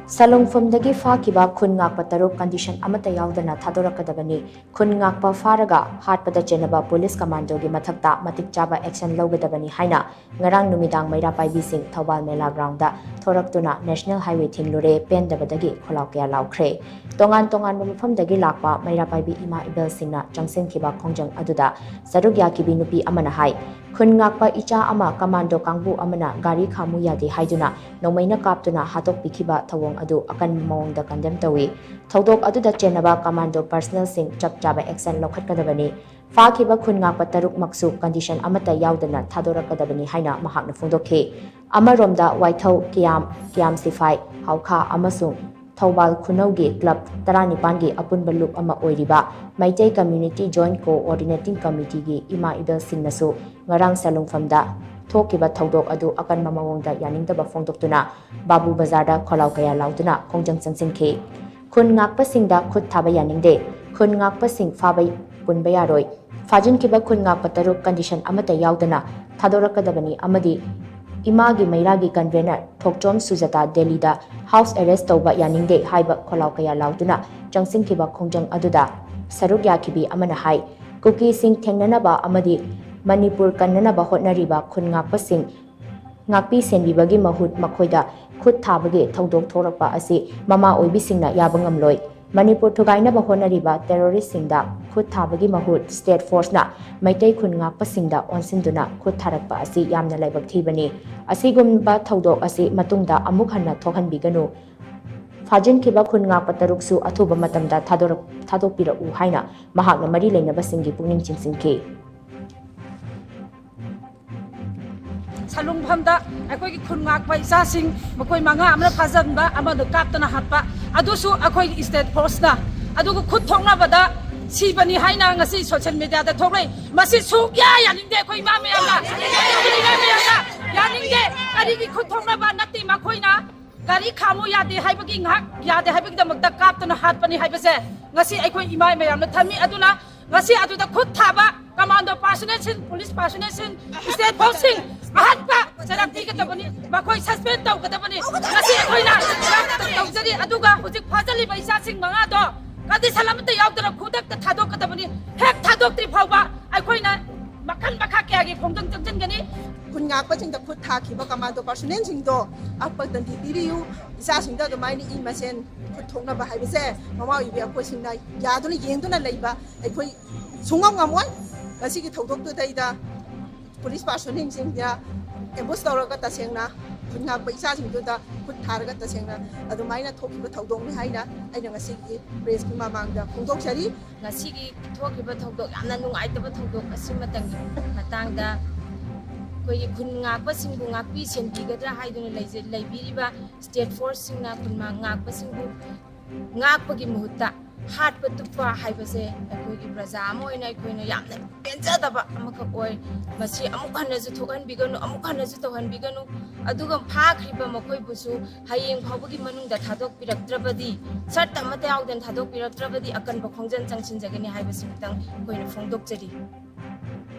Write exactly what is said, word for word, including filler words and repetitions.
ꯁꯂꯨꯡꯐꯝꯗꯒꯤ ꯐꯥꯈꯤꯕ ꯈꯨꯟ ꯉꯥꯛꯄ ꯇꯔꯨꯛ condition ꯑꯃꯠꯇ ꯌꯥꯎꯗꯅ ꯊꯥꯗꯣꯔꯛꯀꯗꯕꯅꯤ꯫ ꯈꯨꯟ ꯉꯥꯛꯄ ꯐꯥꯔꯒ ꯍꯥꯠꯄꯗ ꯆꯦꯟꯅꯕ ꯄꯨꯂꯤꯁ ꯀꯃꯥꯟꯗꯣꯒꯤ ꯃꯊꯛꯇ ꯃꯇꯤꯛ ꯆꯥꯕ action ꯂꯧꯒꯗꯕꯅꯤ ꯍꯥꯏꯅ ꯉꯔꯥꯡ ꯅꯨꯃꯤꯗꯥꯡ ꯃꯩꯔꯥ ꯄꯥꯏꯕꯤꯁꯤꯡ ꯊꯧꯕꯥꯜ ꯃꯦꯂꯥ groundꯗ ꯊꯣꯔꯛꯇꯨꯅ National Highway ꯊꯤꯡꯂꯨꯔꯦ, ꯄꯦꯟꯗꯕꯗꯒꯤ ꯈꯣꯜꯂꯥꯎ ꯀꯌꯥ ꯂꯥꯎꯈ꯭ꯔꯦ꯫ ꯇꯣꯉꯥꯟ ꯇꯣꯉꯥꯟꯕ ꯃꯐꯝꯗꯒꯤ ꯂꯥꯛꯄ ꯃꯩꯔꯥ ꯄꯥꯏꯕꯤ ꯏꯃꯥ ꯏꯕꯦꯜꯁꯤꯡꯅ ꯆꯪꯁꯤꯟꯈꯤꯕ ꯈꯣꯡꯖꯪ ꯑꯗꯨꯗ ꯁꯔꯨꯛ ꯌꯥꯈꯤꯕꯤ ꯅꯨꯄꯤ ꯑꯃꯅ ꯍꯥꯏ, ꯈꯨꯟ ꯉꯥꯛꯄ ꯏꯆꯥ ꯑꯃ ꯀꯃꯥꯟꯗꯣ ꯀꯥꯡꯕꯨ ꯑꯃꯅ ꯒꯥꯔꯤ ꯈꯥꯝꯃꯨ ꯌꯥꯗꯦ ꯍꯥꯏꯗꯨꯅ ꯅꯣꯡꯃꯩꯅ ꯀꯥꯞꯇꯨꯅ ꯍꯥꯠꯇꯣꯛꯄꯤꯈꯤꯕ ꯊꯧꯑꯣꯡ ꯑꯗꯨ ꯑꯀꯟꯕ ꯃꯑꯣꯡꯗ condemn ꯇꯧꯏ꯫ ꯊꯧꯗꯣꯛ ꯑꯗꯨꯗ ꯆꯦꯟꯅꯕ ꯀꯃꯥꯟꯗꯣ personnelꯁꯤꯡ ꯆꯞ ꯆꯥꯕ action ꯂꯧꯈꯠꯀꯗꯕꯅꯤ꯫ ꯐꯥꯈꯤꯕ ꯈꯨꯟ ꯉꯥꯛꯄ ꯇꯔꯨꯛꯃꯛꯁꯨ condition ꯑꯃꯠꯇ ꯌꯥꯎꯗꯅ ꯊꯥꯗꯣꯔꯛꯀꯗꯕꯅꯤ ꯍꯥꯏꯅ ꯃꯍꯥꯛꯅ ꯐꯣꯡꯗꯣꯛꯈꯤ꯫ ꯑꯃꯔꯣꯝꯗ ꯋꯥꯏꯊꯧ, ꯀꯤꯌꯥꯝ, ꯀꯤꯌꯥꯝ ꯁꯤꯐꯥꯏ, ꯍꯥꯎꯈꯥ ꯑꯃꯁꯨꯡ ꯊꯧꯕꯥꯜ ꯈꯨꯅꯧꯒꯤ club ꯇꯔꯥꯅꯤꯄꯥꯟꯒꯤ ꯑꯄꯨꯟꯕ ꯂꯨꯞ ꯑꯃ ꯑꯣꯏꯔꯤꯕ ꯃꯩꯇꯩ Community Joint Coordinating Committeeꯒꯤ ꯏꯃꯥ ꯏꯕꯦꯜꯁꯤꯡꯅꯁꯨ ꯉꯔꯥꯡ ꯁꯂꯨꯡꯐꯝꯗ ꯊꯣꯛꯈꯤꯕ ꯊꯧꯗꯣꯛ ꯑꯗꯨ ꯑꯀꯟꯕ ꯃꯑꯣꯡꯗ ꯌꯥꯅꯤꯡꯗꯕ ꯐꯣꯡꯗꯣꯛꯇꯨꯅ ꯕꯥꯕꯨ ꯕꯖꯥꯔꯗ ꯈꯣꯜꯂꯥꯎ ꯀꯌꯥ ꯂꯥꯎꯗꯨꯅ ꯈꯣꯡꯖꯪ ꯆꯪꯁꯤꯟꯈꯤ꯫ ꯈꯨꯟ ꯉꯥꯛꯄꯁꯤꯡꯗ ꯈꯨꯠ ꯊꯥꯕ ꯌꯥꯅꯤꯡꯗꯦ, ꯈꯨꯟ ꯉꯥꯛꯄꯁꯤꯡ ꯐꯥꯕ ꯄꯨꯟꯕ ꯌꯥꯔꯣꯏ, ꯐꯥꯖꯤꯟꯈꯤꯕ ꯈꯨꯟ ꯉꯥꯛꯄ ꯇꯔꯨꯛ condition ꯑꯃꯠꯇ ꯌꯥꯎꯗꯅ ꯊꯥꯗꯣꯔꯛꯀꯗꯕꯅꯤ ꯑꯃꯗꯤ ꯏꯃꯥꯒꯤ ꯃꯩꯔꯥꯒꯤ convener ꯊꯣꯛꯆꯣꯝ ꯁꯨꯖꯥꯇꯥ ꯗꯦꯜꯂꯤꯗ house arrest ꯇꯧꯕ ꯌꯥꯅꯤꯡꯗꯦ ꯍꯥꯏꯕ ꯈꯣꯜꯂꯥꯎ ꯀꯌꯥ ꯂꯥꯎꯗꯨꯅ ꯆꯪꯁꯤꯟꯈꯤꯕ ꯈꯣꯡꯖꯪ ꯑꯗꯨꯗ ꯁꯔꯨꯛ ꯌꯥꯈꯤꯕꯤ ꯑꯃꯅ ꯍꯥꯏ, ꯀꯨꯀꯤꯁꯤꯡ ꯊꯦꯡꯅꯅꯕ ꯑꯃꯗꯤ ꯃꯅꯤꯄꯨꯔ ꯀꯟꯅꯅꯕ ꯍꯣꯠꯅꯔꯤꯕ ꯈꯨꯟ ꯉꯥꯛꯄꯁꯤꯡ ꯉꯥꯛꯄꯤ ꯁꯦꯟꯕꯤꯕꯒꯤ ꯃꯍꯨꯠ ꯃꯈꯣꯏꯗ ꯈꯨꯠ ꯊꯥꯕꯒꯤ ꯊꯧꯗꯣꯛ ꯊꯣꯛꯂꯛꯄ ꯑꯁꯤ ꯃꯃꯥ ꯑꯣꯏꯕꯤꯁꯤꯡꯅ ꯌꯥꯕ ꯉꯝꯂꯣꯏ꯫ ꯃꯅꯤꯄꯨꯔ ꯊꯨꯒꯥꯏꯅꯕ ꯍꯣꯠꯅꯔꯤꯕ terroristꯁꯤꯡꯗ ꯈꯨꯠ ꯊꯥꯕꯒꯤ ꯃꯍꯨꯠ state forceꯅ ꯃꯩꯇꯩ ꯈꯨꯟ ꯉꯥꯛꯄꯁꯤꯡꯗ ꯑꯣꯟꯁꯤꯟꯗꯨꯅ ꯈꯨꯠ ꯊꯥꯔꯛꯄ ꯑꯁꯤ ꯌꯥꯝꯅ ꯂꯥꯏꯕꯛ ꯊꯤꯕꯅꯤ꯫ ꯑꯁꯤꯒꯨꯝꯕ ꯊꯧꯗꯣꯛ ꯑꯁꯤ ꯃꯇꯨꯡꯗ ꯑꯃꯨꯛ ꯍꯟꯅ ꯊꯣꯛꯍꯟꯕꯤꯒꯅꯨ꯫ ꯐꯥꯖꯤꯟꯈꯤꯕ ꯈꯨꯟ ꯉꯥꯛꯄ ꯇꯔꯨꯛꯁꯨ ꯑꯊꯨꯕ ꯃꯇꯝꯗ ꯊꯥꯗꯣꯔꯛ-, ꯊꯥꯗꯣꯛꯄꯤꯔꯛꯎ ꯍꯥꯏꯅ ꯃꯍꯥꯛꯅ ꯃꯔꯤ ꯂꯩꯅꯕꯁꯤꯡꯒꯤ ꯄꯨꯛꯅꯤꯡ ꯆꯤꯡꯁꯤꯟꯈꯤ꯫ ꯁꯂꯨꯡꯐꯝꯗ ꯑꯩꯈꯣꯏꯒꯤ ꯈꯨꯟ ꯉꯥꯛꯄ ꯏꯆꯥꯁꯤꯡ ꯃꯈꯣꯏ ꯃꯉꯥ ꯑꯃꯅ ꯐꯥꯖꯤꯟꯕ, ꯑꯃꯗ ꯀꯥꯞꯇꯅ ꯍꯥꯠꯄ, ꯑꯗꯨꯁꯨ ꯑꯩꯈꯣꯏꯒꯤ state forceꯅ꯫ ꯑꯗꯨꯒ ꯈꯨꯠ ꯊꯣꯛꯅꯕꯗ ꯁꯤꯕꯅꯤ ꯍꯥꯏꯅ ꯉꯁꯤ social mediaꯗ ꯊꯣꯛꯂꯛꯏ꯫ ꯃꯁꯤ ꯁꯨꯛꯌꯥ ꯌꯥꯅꯤꯡꯗꯦ ꯑꯩꯈꯣꯏ ꯏꯃꯥ ꯃꯌꯥꯝꯅ꯫ ꯑꯩꯈꯣꯏ ꯏꯃꯥ ꯃꯌꯥꯝꯅ ꯌꯥꯅꯤꯡꯗꯦ꯫ ꯀꯔꯤꯒꯤ ꯈꯨꯠ ꯊꯣꯛꯅꯕ ꯅꯠꯇꯦ, ꯃꯈꯣꯏꯅ ꯒꯥꯔꯤ ꯈꯥꯝꯃꯨ ꯌꯥꯗꯦ ꯍꯥꯏꯕꯒꯤ, ꯉꯥꯏꯍꯥꯛ ꯌꯥꯗꯦ ꯍꯥꯏꯕꯒꯤꯗꯃꯛꯇ ꯀꯥꯞꯇꯅ ꯍꯥꯠꯄꯅꯤ ꯍꯥꯏꯕꯁꯦ ꯉꯁꯤ ꯑꯩꯈꯣꯏ ꯏꯃꯥ ꯃꯌꯥꯝꯅ ꯊꯝꯃꯤ꯫ ꯑꯗꯨꯅ ꯉꯁꯤ ꯑꯗꯨꯗ ꯈꯨꯠ ꯊꯥꯕ commando personnelꯁꯤꯡ, police personnelꯁꯤꯡ, state forceꯁꯤꯡ ꯑꯍꯠꯄ ꯆꯩꯔꯥꯛ ꯄꯤꯒꯗꯕꯅꯤ, ꯃꯈꯣꯏ suspend ꯇꯧꯒꯗꯕꯅꯤ꯫ ꯉꯁꯤ ꯑꯩꯈꯣꯏꯅ ꯑꯗꯨꯒ ꯍꯧꯖꯤꯛ ꯐꯥꯖꯤꯜꯂꯤꯕ ꯏꯆꯥꯁꯤꯡ ꯃꯉꯥꯗꯣ ꯀꯟꯗꯤꯁꯟ ꯑꯃꯠꯇ ꯌꯥꯎꯗꯅ ꯈꯨꯗꯛꯇ ꯊꯥꯗꯣꯛꯀꯗꯕꯅꯤ꯫ ꯍꯦꯛ ꯊꯥꯗꯣꯛꯇ꯭ꯔꯤ ꯐꯥꯎꯕ ꯑꯩꯈꯣꯏꯅ ꯃꯈꯜ ꯃꯈꯥ ꯀꯌꯥꯒꯤ ꯈꯣꯡꯖꯪ ꯆꯪꯁꯤꯟꯒꯅꯤ꯫ ꯈꯨꯟ ꯉꯥꯛꯄꯁꯤꯡꯗ ꯈꯨꯠ ꯊꯥꯈꯤꯕ ꯀꯃꯥꯟꯗꯣ ꯄꯥꯔꯁꯣꯅꯦꯜꯁꯤꯡꯗꯣ ꯑꯄꯛꯇ ꯗꯤ ꯄꯤꯕꯤꯌꯨ꯫ ꯏꯆꯥꯁꯤꯡꯗ ꯑꯗꯨꯃꯥꯏꯅ ꯏ ꯃꯁꯦꯟ ꯈꯨꯠ ꯊꯣꯛꯅꯕ ꯍꯥꯏꯕꯁꯦ ꯃꯃꯥ ꯑꯣꯏꯕꯤ ꯑꯩꯈꯣꯏꯁꯤꯡꯅ ꯌꯥꯗꯨꯅ ꯌꯦꯡꯗꯨꯅ ꯂꯩꯕ ꯑꯩꯈꯣꯏ ꯁꯨꯡꯉꯝ ꯉꯝꯃꯣꯏ꯫ ꯉꯁꯤꯒꯤ ꯊꯧꯗꯣꯛꯇꯨꯗꯩꯗ ꯄꯨꯂꯤꯁ ꯄꯥꯔꯁꯣꯅꯦꯜꯁꯤꯡꯗ ꯑꯦꯝꯕꯨꯁ ꯇꯧꯔꯒ ꯇꯁꯦꯡꯅ ꯈꯨꯟ ꯉꯥꯛꯄ ꯏꯆꯥꯁꯤꯡꯗꯨꯗ ꯈꯨꯠ ꯊꯥꯔꯒ ꯇꯁꯦꯡꯅ ꯑꯗꯨꯃꯥꯏꯅ ꯊꯣꯛꯈꯤꯕ ꯊꯧꯗꯣꯛꯅꯤ ꯍꯥꯏꯅ ꯑꯩꯅ ꯉꯁꯤꯒꯤ ꯄ꯭ꯔꯦꯁꯀꯤ ꯃꯃꯥꯡꯗ ꯐꯣꯡꯗꯣꯛꯆꯔꯤ꯫ ꯉꯁꯤꯒꯤ ꯊꯣꯛꯈꯤꯕ ꯊꯧꯗꯣꯛ, ꯌꯥꯝꯅ ꯅꯨꯡꯉꯥꯏꯇꯕ ꯊꯧꯗꯣꯛ ꯑꯁꯤꯃꯇꯪꯒꯤ ꯃꯇꯥꯡꯗ ꯑꯩꯈꯣꯏꯒꯤ ꯈꯨꯟ ꯉꯥꯛꯄꯁꯤꯡꯕꯨ ꯉꯥꯛꯄꯤ ꯁꯦꯟꯕꯤꯒꯗ꯭ꯔꯥ ꯍꯥꯏꯗꯨꯅ ꯂꯩꯖ-, ꯂꯩꯕꯤꯔꯤꯕ ꯁ꯭ꯇꯦꯠ ꯐꯣꯔꯁꯁꯤꯡꯅ ꯈꯨꯟ ꯉꯥꯛꯄꯁꯤꯡꯕꯨ ꯉꯥꯛꯄꯒꯤ ꯃꯍꯨꯠꯇ ꯍꯥꯠꯄ ꯇꯨꯞꯄ ꯍꯥꯏꯕꯁꯦ ꯑꯩꯈꯣꯏꯒꯤ ꯄ꯭ꯔꯖꯥ ꯑꯃ ꯑꯣꯏꯅ ꯑꯩꯈꯣꯏꯅ ꯌꯥꯝꯅ ꯄꯦꯟꯖꯗꯕ ꯑꯃꯈꯛ ꯑꯣꯏ꯫ ꯃꯁꯤ ꯑꯃꯨꯛ ꯍꯟꯅꯁꯨ ꯊꯣꯛꯍꯟꯕꯤꯒꯅꯨ, ꯑꯃꯨꯛ ꯍꯟꯅꯁꯨ ꯇꯧꯍꯟꯕꯤꯒꯅꯨ꯫ ꯑꯗꯨꯒ ꯐꯥꯈ꯭ꯔꯤꯕ ꯃꯈꯣꯏꯕꯨꯁꯨ ꯍꯌꯦꯡ ꯐꯥꯎꯕꯒꯤ ꯃꯅꯨꯡꯗ ꯊꯥꯗꯣꯛꯄꯤꯔꯛꯇ꯭ꯔꯕꯗꯤ, ꯁꯔꯠ ꯑꯃꯠꯇ ꯌꯥꯎꯗꯅ ꯊꯥꯗꯣꯛꯄꯤꯔꯛꯇ꯭ꯔꯕꯗꯤ ꯑꯀꯟꯕ ꯈꯣꯡꯖꯪ ꯆꯪꯁꯤꯟꯖꯒꯅꯤ ꯍꯥꯏꯕꯁꯤꯃꯇꯪ ꯑꯩꯈꯣꯏꯅ ꯐꯣꯡꯗꯣꯛꯆꯔꯤ꯫